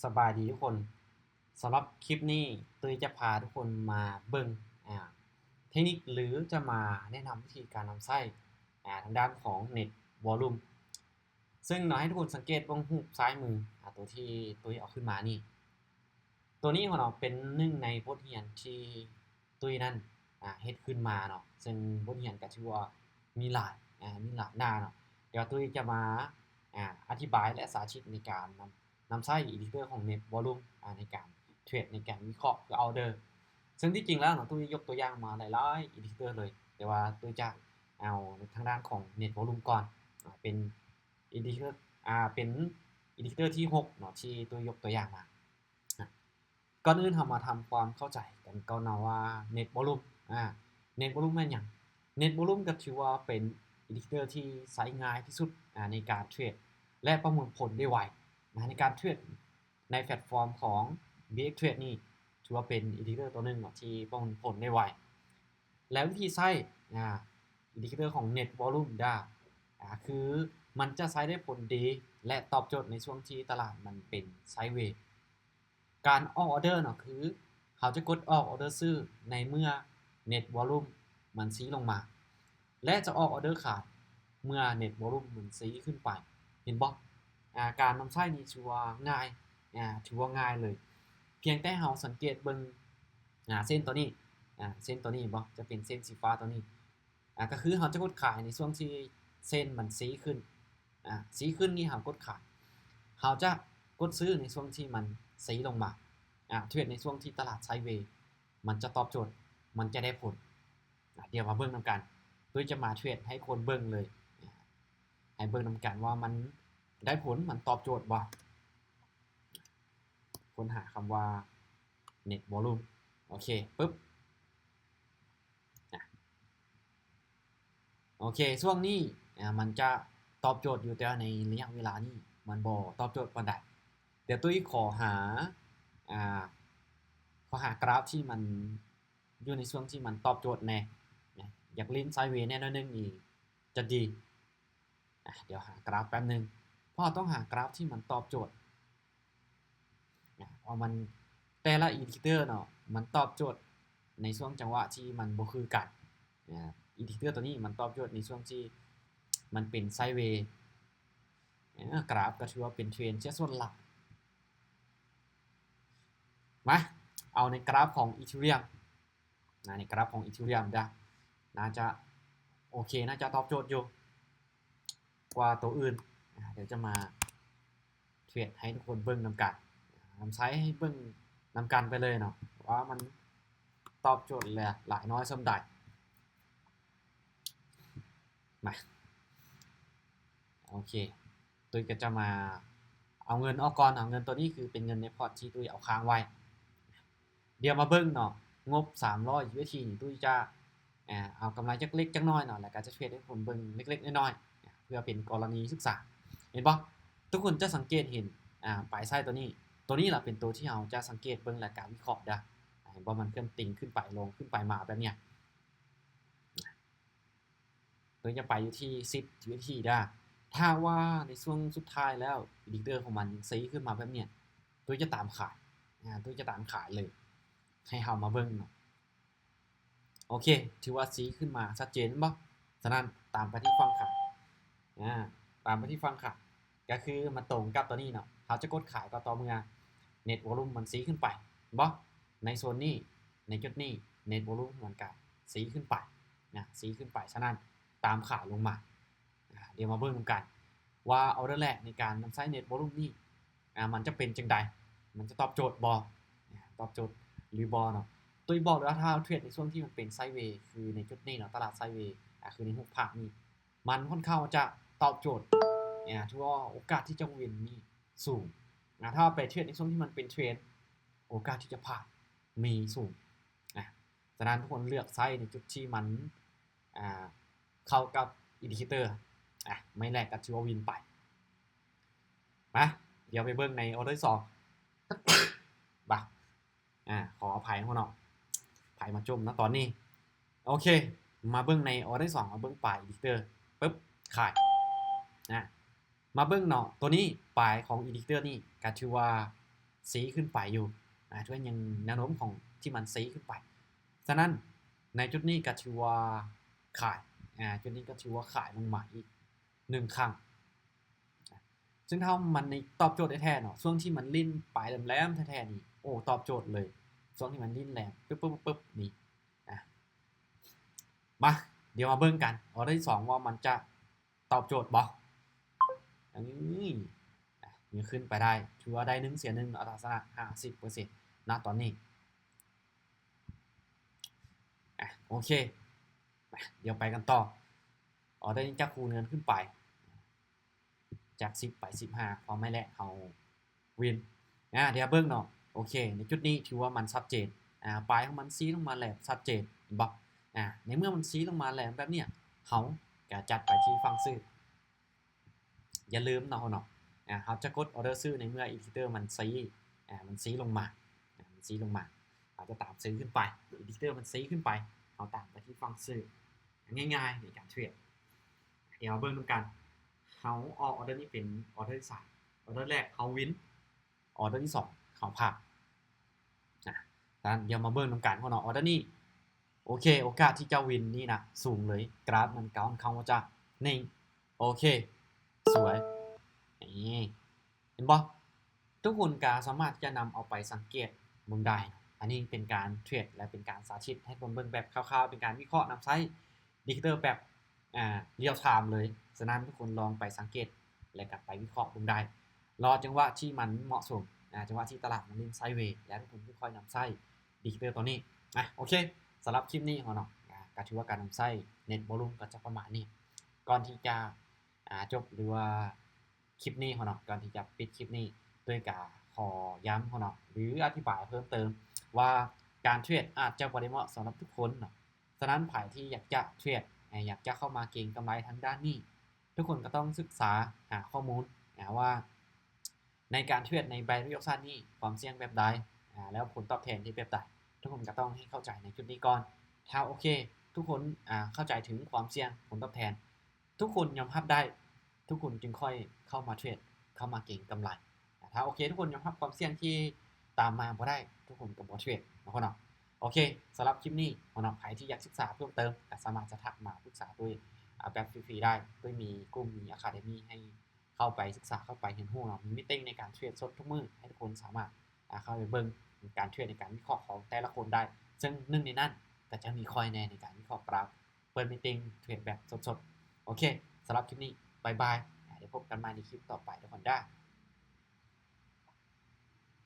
ສະບາຍດີທຸກຄົນ, ສຳລັບຄລິບນີ້ຕຸ້ຍຈະພາທຸກຄົນມາເບິ່ງ ອ່າ ເທັກນິກ ຫຼື ຈະມາແນະນຳວິທີການນຳໃຊ້ ອ່າ ທາງດ້ານຂອງ Net Volume ເຊິ່ງເນາະ ໃຫ້ທຸກຄົນສັງເກດເບິ່ງຮູບຊ້າຍມື ອ່າ ຕົວທີ່ຕຸ້ຍເອົາຂຶ້ນມານີ້. ຕົວນີ້ເນາະ ເປັນໜຶ່ງໃນບົດຮຽນທີ່ ຕຸ້ຍນັ້ນ ອ່າ ເຮັດຂຶ້ນມາເນາະ, ເຊິ່ງບົດຮຽນກໍຖືວ່າມີຫຼາຍ ອ່າ ມີຫຼາຍໜ້າເນາະ. ດຽວຕຸ້ຍຈະມາ ອ່າ ອະທິບາຍ ແລະ ສາທິດໃນການນຳ ນຳໃຊ້ Indicator ຂອງ Net Volume ອ່າ ໃນການເທຣດ ໃນການວິເຄາະ ເພື່ອ order. ເຊິ່ງທີ່ຈິງແລ້ວເນາະ ຕຸ້ຍຍົກຕົວຢ່າງມາຫຼາຍໆ Indicator ເລີຍ, ແຕ່ວ່າຕຸ້ຍຈະເອົາທາງດ້ານຂອງ Net Volume ກ່ອນ ອ່າ ເປັນ Indicator ອ່າ ເປັນ Indicator ທີຫົກເນາະ ທີ່ຕຸ້ຍຍົກຕົວຢ່າງມາ. ອ່ະ ກ່ອນອື່ນເຮົາມາທຳຄວາມເຂົ້າໃຈກັນກ່ອນເນາະວ່າ Net Volume ອ່າ Net Volume ແມ່ນຫຍັງ? Net Volume ກໍຖືວ່າເປັນ Indicator ທີ່ໃຊ້ງ່າຍທີ່ສຸດ ອ່າ ໃນການເທຣດ ແລະ ປະມວນຜົນໄດ້ໄວ ອ່າ ໃນການເທຣດໃນແພລດຟອມຂອງ BXTrade ນີ້ ຖືວ່າເປັນ Indicator ຕົວໜຶ່ງເນາະ ທີ່ປະມວນຜົນໄດ້ໄວ. ແລ້ວວິທີໃຊ້ ອ່າ Indicator ຂອງ Net Volume ດາ ອ່າ ຄືມັນຈະໃຊ້ໄດ້ຜົນດີ ແລະ ຕອບໂຈດໃນຊ່ວງທີ່ຕະຫຼາດມັນເປັນ sideways. ການອອກ order ເນາະ ຄືເຮົາຈະກົດອອກ order ຊື້ໃນເມື່ອ Net Volume ມັນຊີ້ລົງມາ ແລະ ຈະອອກ order ຂາຍເມື່ອ Net Volume ມັນຊີ້ຂຶ້ນໄປ. ເຫັນບໍ່? ອ່າ ການນຳໃຊ້ນີ້ຖືວ່າງ່າຍ ອ່າ ຖືວ່າງ່າຍເລີຍ. ພຽງແຕ່ເຮົາສັງເກດເບິ່ງ ອ່າ ເສັ້ນຕົວນີ້ ອ່າ ເສັ້ນຕົວນີ້ເຫັນບໍ່? ຈະເປັນເສັ້ນສີຟ້າຕົວນີ້. ອ່າ ກໍຄືເຮົາຈະກົດຂາຍໃນຊ່ວງທີ່ເສັ້ນມັນຊີ້ຂຶ້ນ ອ່າ ຊີ້ຂຶ້ນນີ້ເຮົາກົດຂາຍ, ເຮົາຈະກົດຊື້ໃນຊ່ວງທີ່ມັນຊີ້ລົງມາ. ອ່າ ເທຣດໃນຊ່ວງທີ່ຕະຫຼາດ sideways ມັນຈະຕອບໂຈດ ມັນຈະໄດ້ຜົນ. ອ່າ ດຽວມາເບິ່ງນຳກັນ, ຕຸ້ຍຈະມາເທຣດໃຫ້ຄົນເບິ່ງເລີຍ ອ່າ ໃຫ້ເບິ່ງນຳກັນວ່າມັນໄດ້ຜົນ ມັນຕອບໂຈດບໍ່. ຄົ້ນຫາຄຳວ່າ Net Volume ໂອເຄ ປຶບ ອ່ະ ໂອເຄ ຊ່ວງນີ້ ອ່າ ມັນຈະຕອບໂຈດຢູ່, ແຕ່ວ່າໃນໄລຍະເວລານີ້ມັນບໍ່ຕອບໂຈດປານໃດ. ດຽວຕຸ້ຍຂໍຫາ ອ່າ ຂໍຫາກຣາຟທີ່ມັນຢູ່ໃນຊ່ວງທີ່ມັນຕອບໂຈດແດ່ນະ, ຢາກຫຼິ້ນ sideways ແດ່ໜ້ອຍໜຶ່ງນີ້ຈະດີ. ອ່ະ ດຽວຫາກຣາຟແປັບໜຶ່ງ, ເພາະເຮົາຕ້ອງຫາກຣາຟທີ່ມັນຕອບໂຈດ. ອ່ະ ເອົາມັນ ແຕ່ລະ Indicator ເນາະ ມັນຕອບໂຈດໃນຊ່ວງຈັງຫວະທີ່ມັນບໍ່ຄືກັນ. ອ່າ Indicator ຕົວນີ້ມັນຕອບໂຈດໃນຊ່ວງທີ່ມັນເປັນ sideways. ອ່າ ກຣາຟກໍຖືວ່າເປັນເທຣນເສຍສ່ວນຫຼາຍ. ມາ ເອົາໃນກຣາຟຂອງ Ethereum ນະ, ໃນກຣາຟຂອງ Ethereum ເດີ ໜ້າຈະໂອເຄ, ໜ້າຈະຕອບໂຈດຢູ່ກວ່າຕົວອື່ນ. ອ່າ ດຽວຈະມາເທຣດໃຫ້ທຸກຄົນເບິ່ງນຳກັນ, ນຳໃຊ້ໃຫ້ເບິ່ງນຳກັນໄປເລີຍເນາະ ວ່າມັນຕອບໂຈດຫຼາຍ ຫຼາຍນ້ອຍສ່ຳໃດ. ມາ ໂອເຄ ຕຸ້ຍກໍຈະມາເອົາເງິນອອກກ່ອນ. ເອົາເງິນຕົວນີ້ຄືເປັນເງິນໃນພອດທີ່ຕຸ້ຍເອົາຄ້າງໄວ້. ດຽວມາເບິ່ງເນາະ, ງົບສາມຮ້ອຍ UST ນີ້ ຕຸ້ຍຈະ ອ່າ ເອົາກຳໄລຈັກເລັກຈັກນ້ອຍເນາະ, ແລ້ວກໍຈະເທຣດໃຫ້ຄົນເບິ່ງເລັກໆນ້ອຍໆ ເພື່ອເປັນກໍລະນີສຶກສາ. ເຫັນບໍ່? ທຸກຄົນຈະສັງເກດເຫັນ ອ່າ ປາຍໄຊຕົວນີ້, ຕົວນີ້ລະເປັນຕົວທີ່ເຮົາຈະສັງເກດເບິ່ງ ແລ້ວກໍວິເຄາະເດີ. ເຫັນບໍ່? ມັນເຄື່ອນຕິງຂຶ້ນໄປລົງ ຂຶ້ນໄປມາແບບເນີ້ຍ. ໂດຍຈະໄປຢູ່ທີ່ສິບ UST ເດີ. ຖ້າວ່າໃນຊ່ວງສຸດທ້າຍແລ້ວ Indicator ຂອງມັນຍັງຊີ້ຂຶ້ນມາແບບເນີ້ຍ, ໂດຍຈະຕາມຂາຍ ອ່າ ໂດຍຈະຕາມຂາຍເລີຍ. ໃຫ້ເຮົາມາເບິ່ງເນາະ. ໂອເຄ ຖືວ່າຊີ້ຂຶ້ນມາຊັດເຈນແມ່ນບໍ່? ສະນັ້ນຕາມໄປທີ່ຝັ່ງຂາຍ ອ່າ ຕາມໄປທີ່ຝັ່ງຂາຍ ກໍຄືມາຕົງກັບຕົວນີ້ເນາະ. ເຮົາຈະກົດຂາຍກໍຕໍ່ເມື່ອ Net Volume ມັນຊີ້ຂຶ້ນໄປ ເຫັນບໍ່? ໃນໂຊນນີ້ ໃນຈຸດນີ້ Net Volume ມັນກໍຊີ້ຂຶ້ນໄປນະ, ຊີ້ຂຶ້ນໄປ. ສະນັ້ນຕາມຂາຍລົງມາ. ອ່າ ດຽວມາເບິ່ງນຳກັນວ່າ order ແລກໃນການນຳໃຊ້ Net Volume ນີ້ ອ່າ ມັນຈະເປັນຈັ່ງໃດ? ມັນຈະຕອບໂຈດບໍ່? ອ່າ ຕອບໂຈດຫຼືບໍ່ເນາະ? ຕຸ້ຍບອກເລີຍວ່າ ຖ້າເຮົາເທຣດໃນຊ່ວງທີ່ມັນເປັນ sideways ຄືໃນຈຸດນີ້ເນາະ, ຕະຫຼາດ sideways ອ່າ ຄືໃນຮູບພາບນີ້ ມັນຄ່ອນຂ້າງຈະຕອບໂຈດ ອ່າ ຖືວ່າໂອກາດທີ່ຈະວິນນີ້ສູງ. ອ່າ ຖ້າເຮົາໄປເທຣດໃນຊ່ວງທີ່ມັນເປັນເທຣນ ໂອກາດທີ່ຈະພາດມີສູງ. ອ່າ ສະນັ້ນທຸກຄົນເລືອກໃຊ້ໃນຈຸດທີ່ມັນ ອ່າ ເຂົ້າກັບ Indicator ອ່າ ໄມ້ແລກກໍຖືວ່າວິນໄປ. ມາ ດຽວໄປເບິ່ງໃນ order ທີສອງ ບາ ອ່າ ຂໍອະໄພເນາະ ໄພມາຈຸ່ມນະຕອນນີ້. ໂອເຄ ມາເບິ່ງໃນ order ທີສອງ ມາເບິ່ງປາຍ Indicator ປຶບ ຂາຍ ອ່າ ມາເບິ່ງເນາະ ຕົວນີ້ປາຍຂອງ Indicator ນີ້ກໍຖືວ່າ ຊີ້ຂຶ້ນໄປຢູ່ ອາ ຖືວ່າຍັງແນວໂນ້ມຂອງທີ່ມັນຊີ້ຂຶ້ນໄປ. ສະນັ້ນໃນຈຸດນີ້ກໍຖືວ່າຂາຍ ອາ ຈຸດນີ້ກໍຖືວ່າຂາຍລົງມາອີກໜຶ່ງຄັ້ງ. ຊຶ່ງຖ້າມັນນີ້ຕອບໂຈດແທ້ໆເນາະ ຊ່ວງທີ່ມັນຫຼິ້ນໄປແຫຼມໆແທ້ໆນີ້ ໂອ້ ຕອບໂຈດເລີຍ ຊ່ວງທີ່ມັນຫຼິ້ນແຫຼມປຶບໆໆນີ້ ອາ ມາ ດຽວມາເບິ່ງກັນ ອໍເດີທີສອງວ່າມັນຈະຕອບໂຈດບໍ່. ອາ ນີ້ ອາ ຍັງຂຶ້ນໄປໄດ້ ຖືວ່າໄດ້ໜຶ່ງເສຍໜຶ່ງ ເອົາທັດສະນະຫ້າສິບເປີເຊັນນະຕອນນີ້. ອາ ໂອເຄ ມາ ດຽວໄປກັນຕໍ່. ອໍເດີນີ້ຈະຄູ່ເງິນຂຶ້ນໄປ ຈາກສິບໄປສິບຫ້າ ພໍໄມ້ແລກເຮົາວິນ. ອາ ດຽວເບິ່ງເນາະ ໂອເຄ ໃນຈຸດນີ້ຖືວ່າມັນຊັດເຈນ ອາ ປາຍຂອງມັນຊີ້ລົງມາແຫຼມຊັດເຈນ ເຫັນບໍ່? ອາ ໃນເມື່ອມັນຊີ້ລົງມາແຫຼມແບບເນີ້ຍ ເຮົາກະຈັດໄປທີ່ຝັ່ງຊື້. ຢ່າລືມເນາະ ເຮົາເນາະ ອາ ເຮົາຈະກົດອໍເດີຊື້ໃນເມື່ອອິນດິເຄເຕີມັນຊີ້ ອາ ມັນຊີ້ລົງມາ ອາ ມັນຊີ້ລົງມາ ເຮົາຈະຕາມຊື້ຂຶ້ນໄປ ອິນດິເຄເຕີມັນຊີ້ຂຶ້ນໄປ ເຮົາຕາມໄປທີ່ຝັ່ງຊື້. ງ່າຍໆໃນການເທຣດ. ດຽວເຮົາເບິ່ງນຳກັນ ເຮົາອອກອໍເດີນີ້ເປັນອໍເດີທີສາມ ອໍເດີແລກເຮົາວິນ ອໍເດີທີສອງເຮົາພາດ. ອາ ສະນັ້ນດຽວມາເບິ່ງນຳກັນເນາະ ອໍເດີນີ້ ໂອເຄ ໂອກາດທີ່ຈະວິນນີ້ນະສູງເລີຍ ກຣາຟມັນກຳລັງເຂົ້າມາຈາກນີ້ ໂອເຄ ສວຍ ນີ້ ເຫັນບໍ່? ທຸກຄົນກະສາມາດທີ່ຈະນຳເອົາໄປສັງເກດເບິ່ງໄດ້. ອັນນີ້ເປັນການເທຣດ ແລະ ເປັນການສາທິດໃຫ້ທຸກຄົນເບິ່ງແບບຄ່າວໆ ເປັນການວິເຄາະນຳໃຊ້ອິນດິເຄເຕີແບບ ອາ real time ເລີຍ. ສະນັ້ນທຸກຄົນລອງໄປສັງເກດ ແລະ ກະໄປວິເຄາະເບິ່ງໄດ້ ລໍຈັງຫວະທີ່ມັນເໝາະສົມ ອາ ຈັງຫວະທີ່ຕະຫຼາດມັນຫຼິ້ນໄຊເວ ແລ້ວທຸກຄົນຈຶ່ງຄ່ອຍນຳໃຊ້ອິນດິເຄເຕີຕົວນີ້. ອາ ໂອເຄ ສຳລັບຄລິບນີ້ເນາະ ອາ ກະຖືວ່າການນຳໃຊ້ເນັດວໍລຸ່ມກໍຈະປະມານນີ້. ກ່ອນທີ່ຈະ ອາ ຈົບ ຫຼືວ່າ ຄລິບນີ້ເນາະ ກ່ອນທີ່ຈະປິດຄລິບນີ້ ໂດຍກະຂໍຢ້ຳເນາະ ຫຼືອະທິບາຍເພີ່ມເຕີມວ່າ ການເທຣດອາດຈະບໍ່ໄດ້ເໝາະສຳລັບທຸກຄົນເນາະ. ສະນັ້ນໃຜທີ່ຢາກຈະເທຣດ ອາ ຢາກຈະເຂົ້າມາເກັງກຳໄລທາງດ້ານນີ້ ທຸກຄົນກໍຕ້ອງສຶກສາຫາຂໍ້ມູນ ອາ ວ່າໃນການເທຣດໃນ binary option ນີ້ ຄວາມສ່ຽງແບບໃດ ອາ ແລ້ວຜົນຕອບແທນທີ່ແບບໃດ ທຸກຄົນກໍຕ້ອງໃຫ້ເຂົ້າໃຈໃນຈຸດນີ້ກ່ອນ. ຖ້າໂອເຄ ທຸກຄົນ ອາ ເຂົ້າໃຈເຖິງຄວາມສ່ຽງ ຜົນຕອບແທນ ທຸກຄົນຍອມຮັບໄດ້ ທຸກຄົນຈຶ່ງຄ່ອຍເຂົ້າມາເທຣດ ເຂົ້າມາເກັງກຳໄລ. ຖ້າໂອເຄ ທຸກຄົນຍອມຮັບຄວາມສ່ຽງທີ່ຕາມມາບໍ່ໄດ້ ທຸກຄົນກໍບໍ່ເທຣດເນາະເນາະ. ໂອເຄ ສຳລັບຄລິບນີ້ເນາະ ໃຜທີ່ຢາກສຶກສາເພີ່ມເຕີມກໍສາມາດຈະທັກມາປຶກສາໂດຍ ອາ ແບບຟຣີໆໄດ້ ໂດຍມີກຸ່ມ ມີ Academy ໃຫ້ເຂົ້າໄປສຶກສາ ເຂົ້າໄປຮຽນຮູ້ເນາະ. ມີ meeting ໃນການເທຣດສົດທຸກມື້ ໃຫ້ທຸກຄົນສາມາດ ອາ ເຂົ້າໄປເບິ່ງການເທຣດ ໃນການວິເຄາະຂອງແຕ່ລະຄົນໄດ້ ເຊິ່ງໜຶ່ງໃນນັ້ນກໍຈະມີຂ້ອຍແດ່ໃນການວິເຄາະກຣາຟ ເປີດ meeting ເທຣດແບບສົດໆ. ໂອເຄ ສຳລັບຄລິບນີ້ ບາຍບາຍ ດຽວພົບກັນໃໝ່ໃນຄລິບຕໍ່ໄປທຸກຄົນເດີ.